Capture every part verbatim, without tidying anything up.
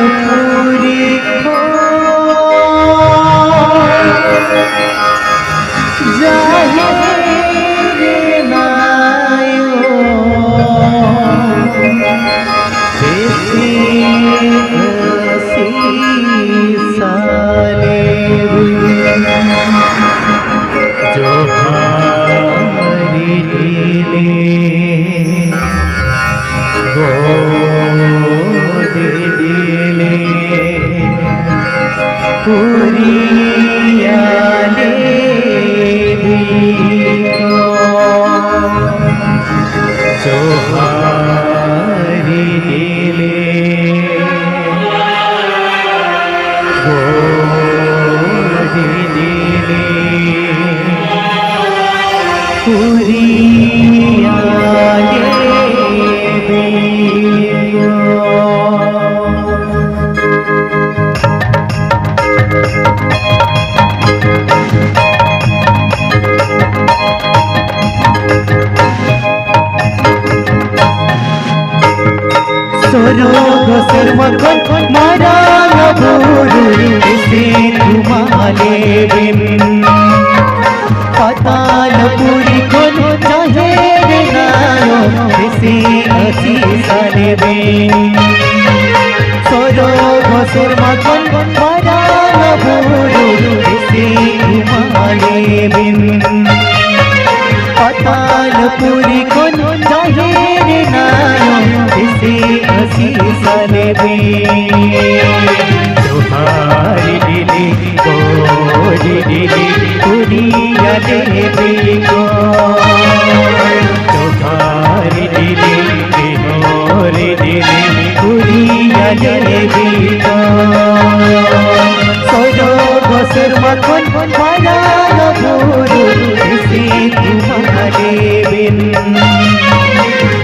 ᱯᱟᱛᱟᱞᱯᱩᱨᱤ ᱠᱷᱚᱱ ᱡᱟᱦᱮᱨ ᱮᱱᱟᱭᱚ, ᱵᱮᱥᱤ ᱟᱹᱥᱤᱥ ᱟᱞᱮ ᱵᱤᱱ᱾ ᱡᱚᱦᱟᱨ ᱰᱤᱞᱤ, ᱜᱚᱰ ᱰᱤᱞᱤ, ᱯᱩᱨᱤᱭᱟᱞᱮ ᱵᱤᱱ᱾ ᱡᱚᱦᱟᱨ ᱰᱤᱞᱤ, ᱜᱚᱰ ᱰᱤᱞᱤ, ᱯᱩᱨᱤᱭᱟᱞᱮ ᱵᱤᱱ᱾ ᱥᱚᱨᱚᱜᱽ ᱥᱮᱨᱢᱟ ᱠᱷᱚᱱ ᱢᱟᱨᱟᱝ ᱵᱩᱨᱩ ᱵᱮᱥᱤ ᱛᱷᱩᱢᱟᱞᱮ ᱵᱤᱱ᱾ ᱯᱟᱛᱟᱞᱯᱩᱨᱤ ᱠᱷᱚᱱ ᱡᱟᱦᱮᱨ ᱟᱭᱳ ᱵᱮᱥᱤ ᱟᱹᱥᱤᱥ ᱟᱞᱮ ᱵᱤᱱ᱾ ᱥᱚᱨᱚᱜᱽ ᱥᱮᱨᱢᱟ ᱠᱷᱚᱱ ᱢᱟᱨᱟᱝ ᱵᱩᱨᱩ ᱵᱮᱥᱤ ᱛᱷᱩᱢᱟᱞᱮ ᱵᱤᱱ᱾ ᱯᱟᱛᱟᱞᱯᱩᱨᱤ ᱠᱷᱚᱱ ᱡᱟᱦᱮᱨ ᱟᱭᱳ ᱵᱮᱥᱤ ᱟᱹᱥᱤᱥ ᱟᱞᱮ ᱵᱤᱱ᱾ ᱡᱚᱦᱟᱨ ᱰᱤᱞᱤ, ᱜᱚᱰ ᱰᱤᱞᱤ, ᱯᱩᱨᱤᱭᱟᱞᱮ ᱵᱤᱱ᱾ ᱡᱚᱦᱟᱨ ᱰᱤᱞᱤ, ᱵᱤᱦᱚᱨ ᱰᱤᱞᱤ, ᱯᱩᱨᱤᱭᱟᱞᱮ ᱵᱤᱱ᱾ ᱥᱚᱨᱚᱜᱽ ᱥᱮᱨᱢᱟ ᱠᱷᱚᱱ ᱢᱟᱨᱟᱝ ᱵᱩᱨᱩ ᱵᱮᱥᱤ ᱛᱷᱩᱢᱟᱞᱮ ᱵᱤᱱ᱾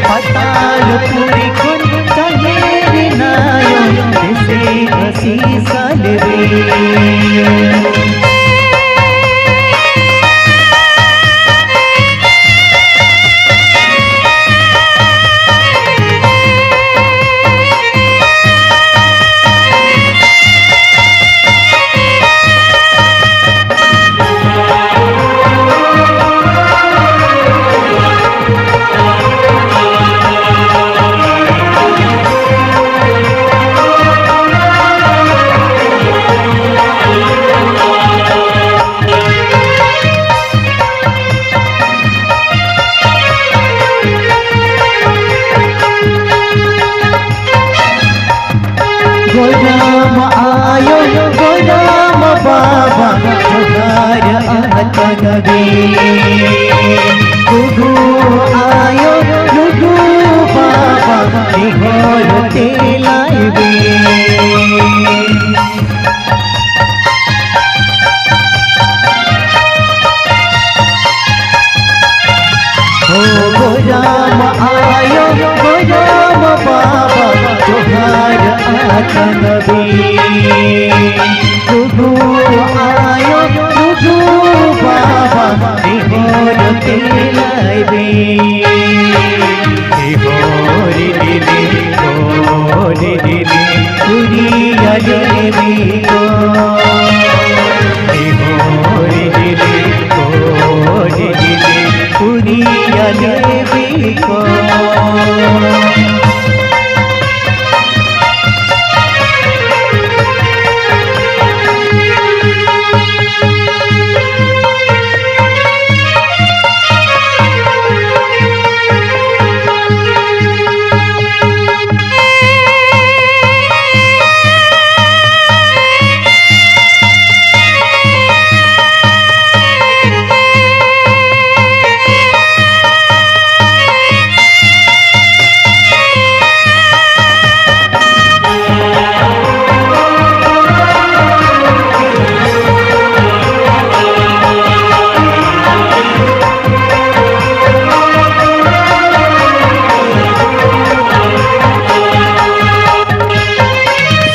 ᱯᱟᱛᱟᱞᱯᱩᱨᱤ ᱠᱷᱚᱱ ᱡᱟᱦᱮᱨ ᱟᱭᱳ ᱵᱮᱥᱤ ᱟᱹᱥᱤᱥ ᱟᱞᱮ ᱵᱤᱱ᱾ ᱟᱠᱟᱱ ᱵᱤᱱ᱾ ᱞᱩᱜᱩ ᱟᱭᱳ, ᱞᱩᱜᱩ ᱵᱟᱵᱟ, ᱱᱮᱦᱚᱨ ᱛᱮᱞᱟᱭ ᱵᱤᱱ᱾ ᱱᱮᱦᱚᱨ ᱫᱤᱞᱤ, ᱱᱮᱦᱚᱨ ᱫᱤᱞᱤ, ᱯᱩᱨᱤᱭᱟᱞᱮ ᱵᱤᱱ ᱠᱚ᱾ ᱱᱮᱦᱚᱨ ᱫᱤᱞᱤ, ᱱᱮᱦᱚᱨ ᱫᱤᱞᱤ, ᱯᱩᱨᱤᱭᱟᱞᱮ ᱵᱤᱱ ᱠᱚ᱾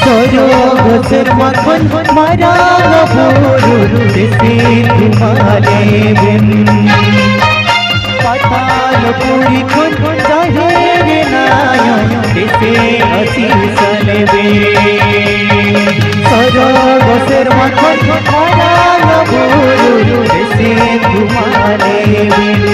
ᱥᱚᱨᱚᱜᱽ ᱥᱮᱨᱢᱟ ᱠᱷᱚᱱ ᱢᱟᱨᱟᱝ ᱵᱩᱨᱩ ᱛᱤᱥᱤ ᱛᱩᱢᱟᱞᱮ ᱵᱮᱱ᱾ ᱯᱟᱛᱟᱞ ᱯᱩᱨᱤ ᱠᱷᱚᱱ ᱡᱟᱦᱮᱨ ᱱᱟᱭᱚ ᱛᱤᱥᱤ ᱟᱥᱤᱥ ᱟᱞᱮ ᱵᱮᱱ᱾ ᱥᱚᱨᱚᱜᱽ ᱥᱮᱨᱢᱟ ᱠᱷᱚᱱ ᱢᱟᱨᱟᱝ ᱵᱩᱨᱩ ᱛᱤᱥᱤ ᱛᱩᱢᱟᱞᱮ ᱵᱮᱱ᱾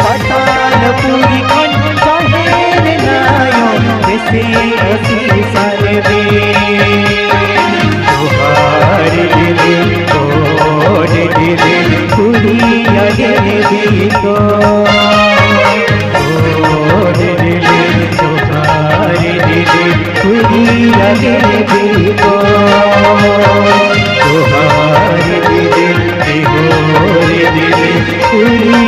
ᱯᱟᱛᱟᱞ ᱯᱩᱨᱤ ᱠᱷᱚᱱ ᱡᱟᱦᱮᱨ ᱱᱟᱭᱚ ᱛᱤᱥᱤ ᱟᱥᱤᱥ ᱟᱞᱮ ᱵᱮᱱ᱾ ᱡᱚᱦᱟᱨ ᱫᱤᱞᱤ, ᱠᱚᱨ ᱫᱤᱞᱤ, ᱠᱩᱲᱤᱭᱟ ᱫᱤᱞᱤ ᱠᱚ᱾ ᱠᱚᱨ ᱫᱤᱞᱤ, ᱡᱚᱦᱟᱨ ᱫᱤᱞᱤ, ᱠᱩᱲᱤᱭᱟ ᱫᱤᱞᱤ ᱠᱚ᱾ ᱡᱚᱦᱟᱨ ᱫᱤᱞᱤ, ᱱᱮᱦᱚᱨ ᱫᱤᱞᱤ, ᱠᱩᱲᱤ